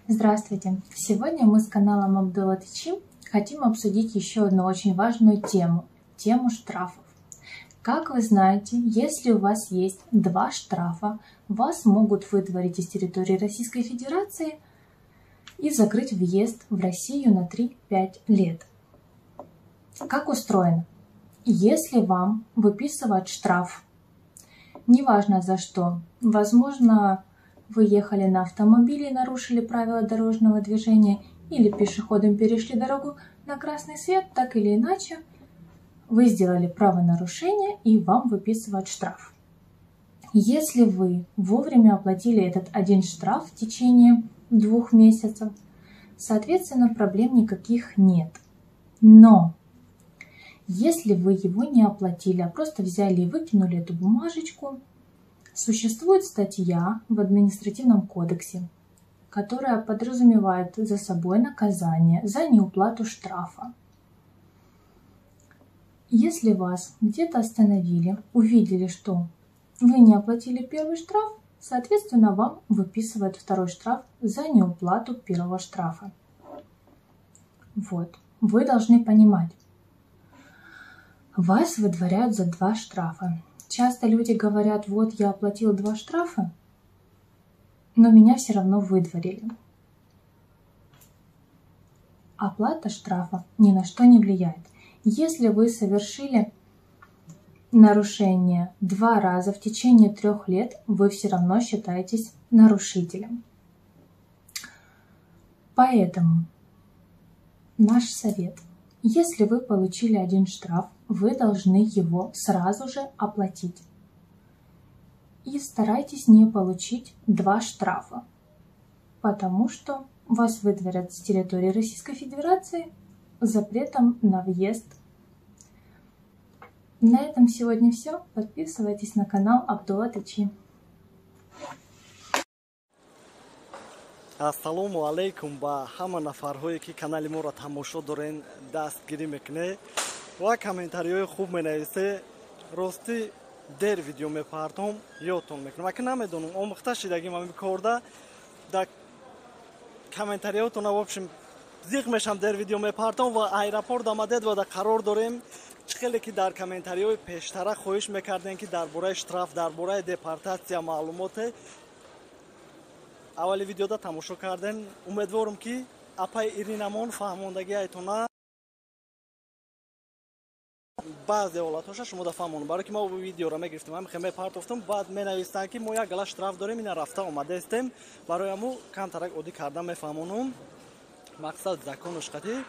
Здравствуйте! Сегодня мы с каналом Абдулла Тичи хотим обсудить еще одну очень важную тему – тему штрафов. Как вы знаете, если у вас есть два штрафа, вас могут выдворить из территории Российской Федерации и закрыть въезд в Россию на 3-5 лет. Как устроено? Если вам выписывают штраф, неважно за что, возможно, вы ехали на автомобиле и нарушили правила дорожного движения или пешеходом перешли дорогу на красный свет, так или иначе, вы сделали правонарушение и вам выписывают штраф. Если вы вовремя оплатили этот один штраф в течение 2 месяцев, соответственно, проблем никаких нет. Но если вы его не оплатили, а просто взяли и выкинули эту бумажечку, существует статья в административном кодексе, которая подразумевает за собой наказание за неуплату штрафа. Если вас где-то остановили, увидели, что вы не оплатили первый штраф, соответственно, вам выписывают второй штраф за неуплату первого штрафа. Вот. Вы должны понимать, вас выдворяют за 2 штрафа. Часто люди говорят: вот я оплатил 2 штрафа, но меня все равно выдворили. Оплата штрафа ни на что не влияет. Если вы совершили нарушение 2 раза в течение 3 лет, вы все равно считаетесь нарушителем. Поэтому наш совет: если вы получили 1 штраф, вы должны его сразу же оплатить. И старайтесь не получить 2 штрафа, потому что вас выдворят с территории Российской Федерации с запретом на въезд. На этом сегодня все. Подписывайтесь на канал Абдулла Тичи. Ассалому алейкум ба ҳама нафарҳое ки канали моро тамошо дорен, дастгирӣ мекунед ва комментариҳои хуб менависе. Ростӣ дер видео мепартом, ёдтон мекунам. Ака намедонам, омӯхта шидагим ҳамин корда, дар комментариҳотона в общем зиқ мешам, дер видео мепартом ва аэропорт омадед ва дар қарор дорем. Чӣ хеле ки дар комментариҳои пештара хоҳиш мекардем, ки дар бораи штраф, дар бораи депортатсия маълумоте аввали видеода тамошо кардем. Умедворам, ки апаи Иринамон фаҳмондагиайтона баъзе ҳолатҳоша шумо да фаҳмонам. Барои ки мо видеоро мегирифтем, ҳам хе мепартофтем, баъд менавистанд, ки мо як гала штраф дорем, ина рафта омадаистем. Барои ҳаму камтарак оддӣ карда мефаҳмонам. Мақсад законуш қатӣ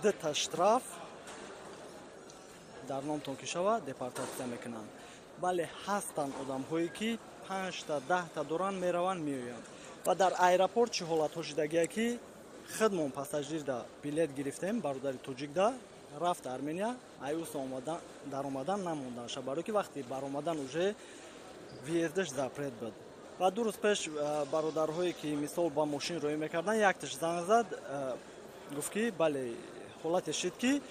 2 штраф дар номтон ки шава, депортатсия мекунанд. Бале, ҳастанд одамҳое ки 5та 10та доранд, мераванд, меоянд. Ва дар аэропорт чӣ ҳолатҳо шидагие, ки худмон пассажирда билет гирифтем, бародари тоҷикда рафт Армения, аюс даромадан намонданша, барои ки вақти баромадан уже въездаш запрет буд. Ва 2 рӯз пеш бародарҳое ки мисол ба мошин роӣ мекарданд, якташ занг зад, гуфт ки бале, ҳолате шид ки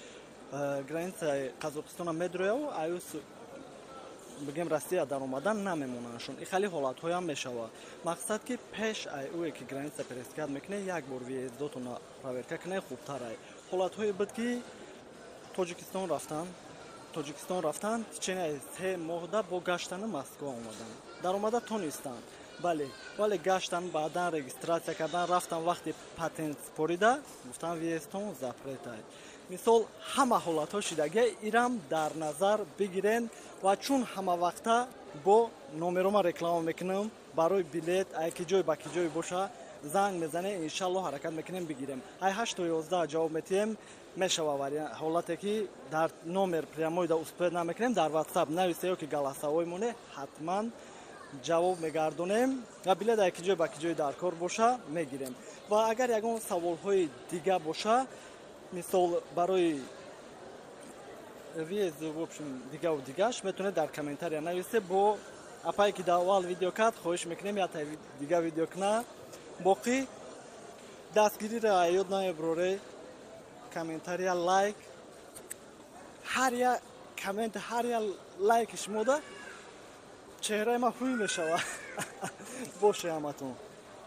границаи Қазоқистона медрояву аюс бигем Россия даромадан намемонандшон. И хеле ҳолатҳоям мешавад. Мақсад ки пеш ай ӯе ки граница пересекать мекунед, як бор въездотона проверка кунед, хубтар ай. Ҳолатҳое буд ки Тоҷикистон рафтан, течение 3 моҳда бо гаштани Москва омадан, даромада тонистанд, бале, вале гаштан, баъдан регистрация кардан, рафтан, вақти патент спорида гуфтан въездтон запретай. Мисол ҳама ҳолатҳо шидагия, ирам дар назар бигирен. Ва чун ҳама вақта бо номерома реклама мекунам, барои билет ай ки ҷой ба ки ҷой боша занг мезанем, иншаллоҳ ҳаракат мекунем бигирем. Ай 8 то 11 ҷавоб метиҳем. Мешава ҳолате ки дар номер прямой да успеть намекунем, дар WhatsApp нависе ё ки голосовой моне, ҳатман ҷавоб мегардонем ва билет ай ки ҷой ба ки ҷой дар кор боша мегирем. Ва агар ягон саволҳои дига боша, мисол барои въезд, в общем дигаву дигаш, метавонед дар комментария нависе. Бо апае ки дар аввал видео кард, хоҳиш мекунем якта дига видео куна. Боқӣ дастгириро ёд намеброре, комментария, лайк, ҳар як коммент, ҳар як лайки шумода чеҳраи ман ҳуй мешавад. Боше ҳаматон.